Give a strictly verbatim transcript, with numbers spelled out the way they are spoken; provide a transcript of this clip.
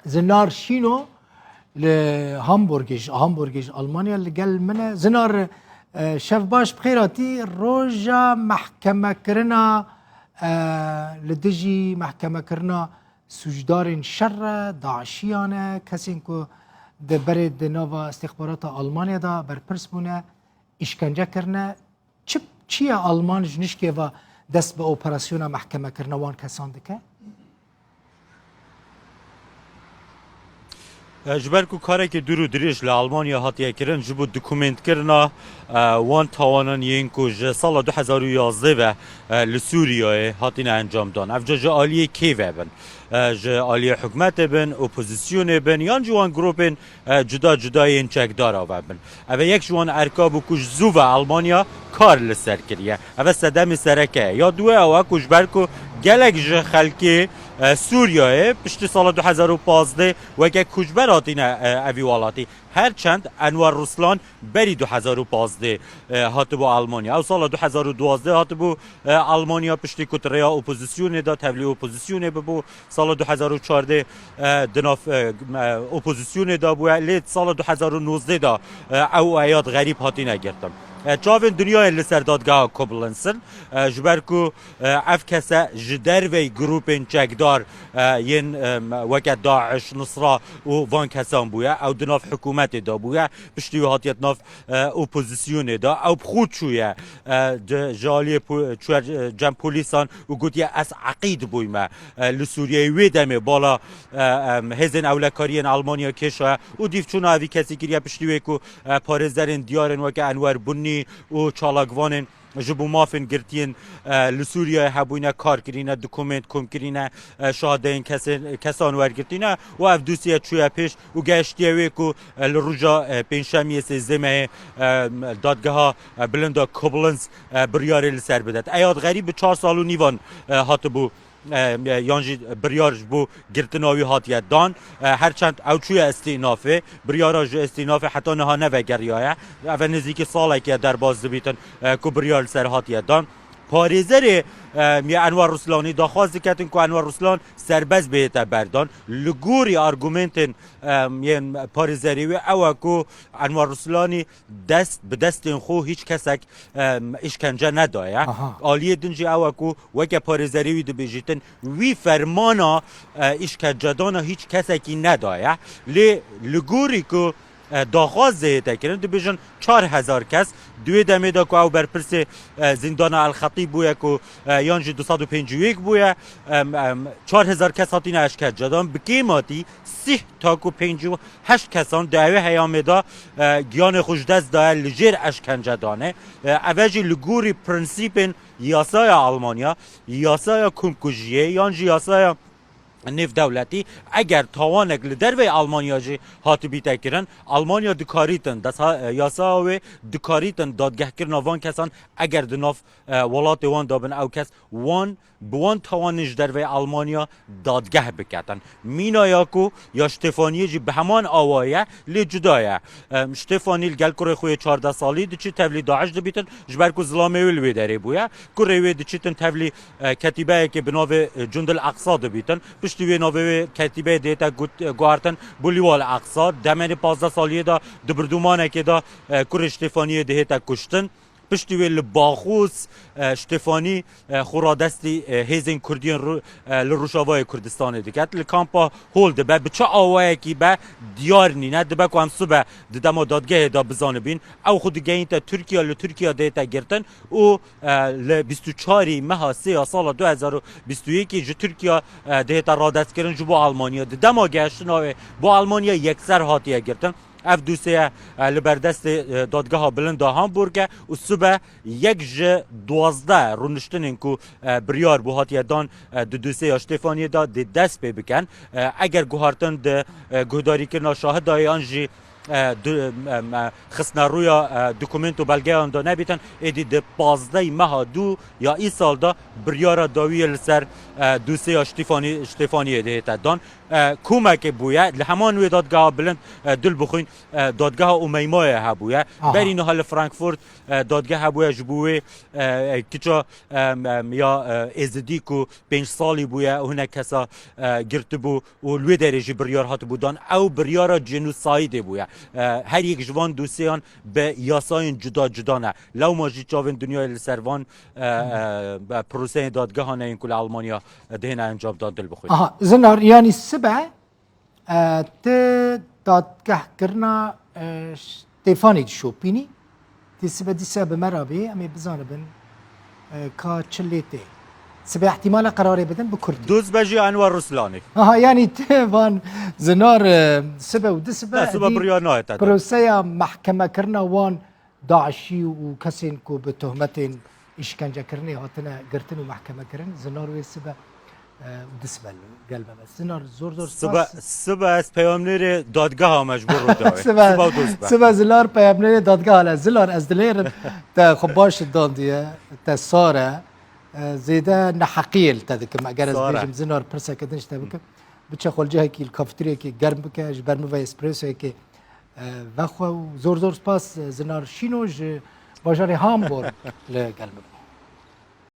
Zinar Şîno li Hamburgê, ji Hamburgê, ji Almanya li gel min e. Zinar, e, şev baş, bi xêr hatî. Roja mehkemekirina, e, li dijî mehkemekirina sûcdarên şer e, daişiyan e, kesên ku di berê di nava istixbarata Almanya de berpirs bûne, îşkence kirine. Çi, çi ye Alman ji nişkê ve dest bi operasyona mehkemekirina wan kesan dike? E, ji ber ku karekî dûr û dirêj li Almanya hatiye kirin, ji bo dokumentkirina, e, wan tawanan yên ku ji sala du hezar û yazdeh ve, e, li Sûriyeyê hatine encamdan. Evca ji aliyê kê ve bin? E, ji aliyê hikûmetê bin, opozisyonê bin, yan jî wan grûpên, e, cuda cuda yên çekdara ve bin. Ev e yek ji wan erka bû ku ji zû ve Almanya kar li ser kiriye. Ev e sedemê sereke ye. Ya duwe ew e ku ji ber ku gelek ji xelkê, e, Sûriyeyê piştî sala du hezar û pazdeh weke koçber hatine, e, evî welatî. Her çend Enwer Ruslan berî du hezar û pazdeh, e, hatibû Almanya. Ew sala du hezar û duwazdeh hatibû, e, Almanya, piştî ku di rêya opozisyonê de, tevlî opozisyonê bibû. Sala du hezar û çardeh, e, di nav, e, e, opozisyonê de bûye, lê sala du hezar û nozdeh de, e, ew û Eyad Xerîb hatine girtin. E, çavên dinyayê li ser dadgeha Koblenz in, e, ji ber ku, e, ev kese ji dervey grûpên çekdar, e, yên, e, weke DAIŞ, Nusra û van kesan bûye. Ew di nav hikûmetê de bûye. Piştî wî hatiye di nav, e, opozisyonê de. Ew bi xwe çûye, e, di, ji aliyê po-, çûye, e, cem polîsan û gotiye, "Ez eqîd bûyme, e, li Sûriyeyê." Wê demê bala, e, em, hêzên ewlekariyên Almanya kêşaye û dîv çûna evî kesî kiriye piştî wê ku, e, parêzerên diyarên weke Enwer Bunnî û çalakvanên ji bo mafên girtiyên, e, li Sûriyeyê hebûyne, kar kirîne, dokument kom kirîne, e, şahadeyên kesên, kesan wergirtîne û ev dosye çûye pêş û gehiştiye wê ku, e, li roja, e, pêncşemiyê sêzdeh mehê, e, dadgeha, e, bilind a Koblenz, e, biryarê li ser bidet. Eyad Xerîb bi çar sal û nîvan, e, hatibû, e, yan jî biryar ji bo girtina wî hatiye dan. E, her çend ew çûye îstînafê, biryara ji îstînafê heta niha nevegeriyaye. Ev e nêzîkî salekê ye derbas dibîtin, e, ku biryar li ser hatiye dan. Parêzerê, e, ya Enwer Ruslanî daxwaz diketin ku Enwer Ruslan serbest bihête berdan. Li gorî argumentên, e, yên parêzerê wê ew e ku Enwer Ruslanî dest bi destên xwe hîç kesek, e, îşkence nedaye. Aha. Aliyê din jî ew e ku weke parêzerê wî dibêjîtin, wî fermana, e, îşkencedana hîç kesekî nedaye. Lê li gorî ku, e, daxwaz dihête kirin, dibêjin çar hezar kes. Di wê demê de ku ew berpirsê, e, zîndana El Xetîb bûye ku, e, yan jî du sed û pêncî û yek bûye, em, em, çar hezar kes hatine îşkencedan. Bi kêmatî sîh ta ku pêncî û heşt kesan di ewê heyamê de, e, giyanê xwe ji dest daye, li jêr îşkence dane. E, ev e jî li gorî prensîpên yasaya Almanya, yasaya komkujiyê yan jî yasaya nêvdewletî, eger tawanek li derveyî Almanya jî hatibîte kirin, Almanya dikarîtin, desa-, yasaya wê dikarîtin dadgehkirina van kesan, eger di nav, e, welatê wan de bin, ew kes wan, bi wan tawanên ji derveyî Almanya dadgeh biketin. Mîna ya ku ya Ştêfaniyê jî bi heman awa ye, lê cuda ye. Em, Ştêfanî li gel kurê xwe yê çardeh salî diçî tevlî DAIŞ dibîtin, ji ber ku zilamê wê li wê derê bûye. Kurê wê diçîtin tevlî, e, ketîbeyekê bi navê, e, Cundul Aqsa dibîtin. Piştî wê navê wê ketîbeyê dihête got-, e, guhartin bo Lîwal Aqsa. Demenê pazdeh saliyê de di birdomanekê de, e, kurê Ştêfaniyê dihête kuştin. Piştî wê li Baxûs, e, Ştêfanî, e, xwe radestî, e, hêzên Kurdiyên Ru-, e, li Rojavayê Kurdistanê diket. Li kampa hol dibe. Bi çi awayekî be diyar nîne. Dibe ku em sibe di dema dadgehê de bizanibîn. Ew xwe digehînte Tirkiye, li Tirkiye dihête girtin û, e, li bîst û çarî meha sê ya sala du hezar û bîst û yekê ji Tirkiye, e, dihête radestkirin ji bo Almanya. Di dema gehiştina wê bo Almanya yekser hatiye girtin. Ev dosye, e, li ber destê, e, Dadgeha Bilind a Hamburg e û sibe yek ji duwazdeh rûniştinên ku, e, biryar bû hatiye dan, e, di dosyeya Ştêfaniyê de dê dest pê bikin. E, eger guhartin di, e, guhdarîkirina şahida yan jî e, du-, em, e, xistna rûya, e, dokumento belgeyan de nebîtin, êdî di pazdeh meha dû ya îsal de biryara dawî ye li ser, e, dosyeya Ştîfanî-, Ştîfaniyê dihête dan. E, komekê bûye, li heman wê dadgeha bilind, e, dil bixwîn, e, dadgeha Umeymayê hebûye. Aha. Berî niha li Frankfurt, e, dadgeh hebûye ji bo wê, e, e, kiça, em, em, ya, e, Êzidî ku pênc salî bûye û hinek kesa, e, girtibû û li wê derê jî biryar hatibû dan. Ew biryara cenosaydê bûye. E, her yek ji van dosyeyan bi yasayên cuda cuda ne. Lewma jî çavên dinyayê li ser van, e, e, proseyên dadgehan e yên ku li Almanya, e, dihêne encam dan dil bixwîne. Aha, Zinar, yanî sibe, e, ti dadgehkirina, e, Ştêfanê dişopînî, ti sibe dîsa bi me re bê, em ê bizanibin, e, ka çi lê tê. Sibe ihtimale qerarê bidin bi kurdî. Duzbe jî Enwer Ruslanî. Aha, yanî ti van Zinar, e, sibe û disibe Ne, sibe êdî biryar nayête de. Proseya mehkemekirina wan DAIŞî û kesên ku bi tohmetên îşkencekirinê hatine girtin û mehkemekirin, Zinar wê sibe, e, û disibe li gel me be. Zinar, zor zor Sibe, spas. Sibe ez peyamnêrê dadgeha me ji bo Rûdawê. Sibe, Sibe û duzbe. Sibe Zinar peyamnêrê dadgeha le. Zinar, ez dilêrim te xwe baş dandiye, te sar e. E, zêde neheqiyê li te dikim. Eger ez Sar e. bêjim Zinar pirseke din ji te bikim. Biçe xwe li cihekî li kafeteryekê germ bike, ji ber min ve espressoyekê, e, vexwe û zor zor spas, e, Zinar Şîno ji bajarê Hamburg li gel min bû.